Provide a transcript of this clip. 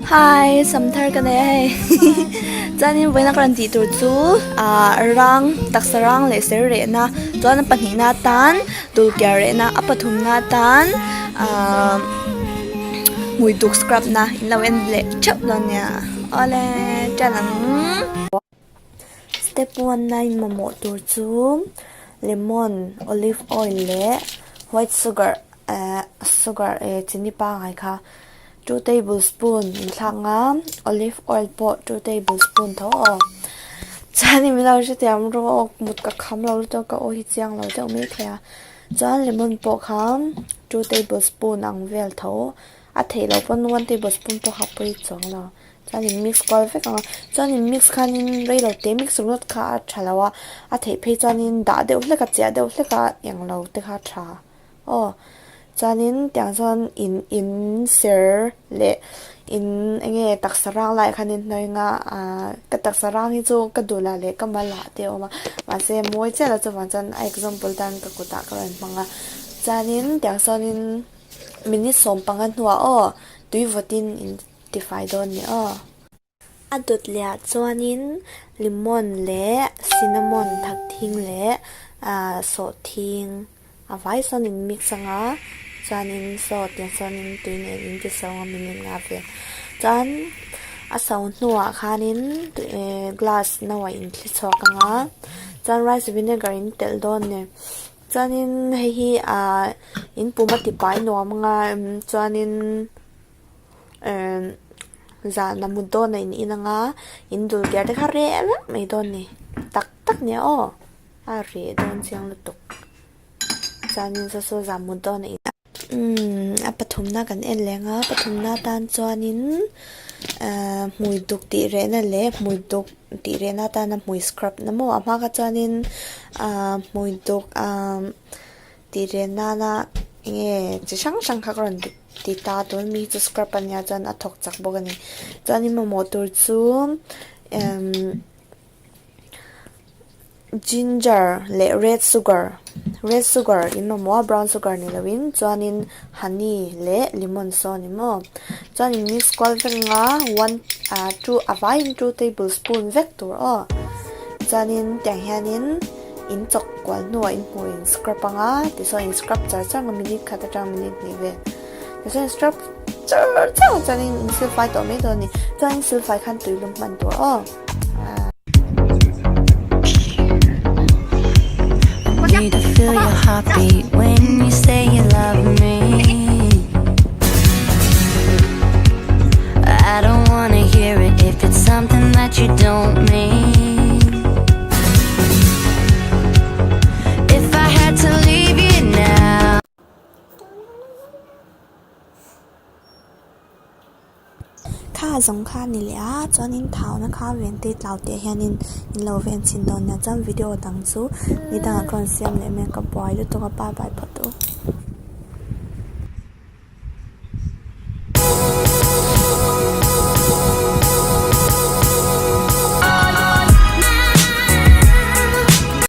Hi sam thar ka nei a hei chuanin vawiina ka rawn tih tur chu ah rang taksa rang leh ser rehna chuan a pahnihna atan tulkiar rehna a pathumna atan ah hmui duk scrub na in lo en leh theuh dawn nia awle ṭan ang. Step one na in mamawh tur chu lemon olive oil leh white sugar eh sugar eh chini pangai kha two tablespoon in thlak nga olive oil pawh two tablespoon tho aw chuanin min lo hrethiam rawh aw mut ka kham lo lutuk a ka aw hi chiang lo deuh mai thei a chuan lemon pawh kha two tablespoon ang vel tho a theih loh pawn one tablespoon pawh kha pawi chuang lo. Chuanin mix kual vek ang a, chuanin mix khanin reilo te mix ringawt kha a tha lo a, a theih phei chuanin dah deuh hlek a chiah deuh hlek a englo te kha a tha aw. Chuanin tiang chuan in in ser leh in eng nge taksa rang laiah khanin hnawi nga ah ka taksa rang hi chu ka dul ah leh ka mal ah te a awm a mahse mawi chiah lo chuvang chuan a example tan ka kutah ka rawn hmang a chuanin tiang sawnin minute 15 hnuah aw tui vawtin in. Tifai dawn ni aw. A dawt leh ah chuanin lemon leh cinnamon thak thing leh ah sawhthing a vai sawn in mix anga chuanin saw tiang chuanin tui nen in ti so anga minute nga vel chuan a so hnuah khanin eh glass no ah in thli chhuak anga chuan rice vinegar in telh dawn ni chuanin hei hi ah in pum a ti pai nuam anga chuanin. Emm zan a mut dawn a in in anga in dul ker te kha reh vek mai dawn a ni tak tak nia aw a reh dawn chiang lutuk chuanin saw saw zan mut dawn a in umm a pathumna kan en leh ang a pathumna atan chuanin ehh hmui duk tih rehna leh hmui duk tih rehna atana hmui scrub na maw a hma kha chuanin ahh hmui duk ahh tih reh nana eng nge chi hrang hrang kha ka rawn ti ta tun mi chu scrub a nia chuan a thawk chak bawk a ni chuanin mamawh tur chu emm ginger leh red sugar red sugar in mamawh a brown sugar ni lovin chuanin honey leh lemon saw a ni maw chuanin mix kual vek anga one ah two a vaiin two tablespoon vek tur aw chuanin tiang hianin. In chawk kual hnuah in hmuh in scrub anga tichuan in scrub char char anga minute khat atang minute hnih vel tichuan in scrub char char ang chuan in silfai tawh mai dawn a ni chuan in silfai khan tui lum hman tur aw. Need to feel your heartbeat when you say you love me. I don't wanna hear it if it's something that you don't mean. If I had to leave you now. Kha zawng kha ni leh a chuanin thauna kha ven te tlau teh hianin in lo ven chhin dawn nia chuan video dang chu nidangah ka rawn siam leh mai a ka buai lutuk a bye bye phawt u.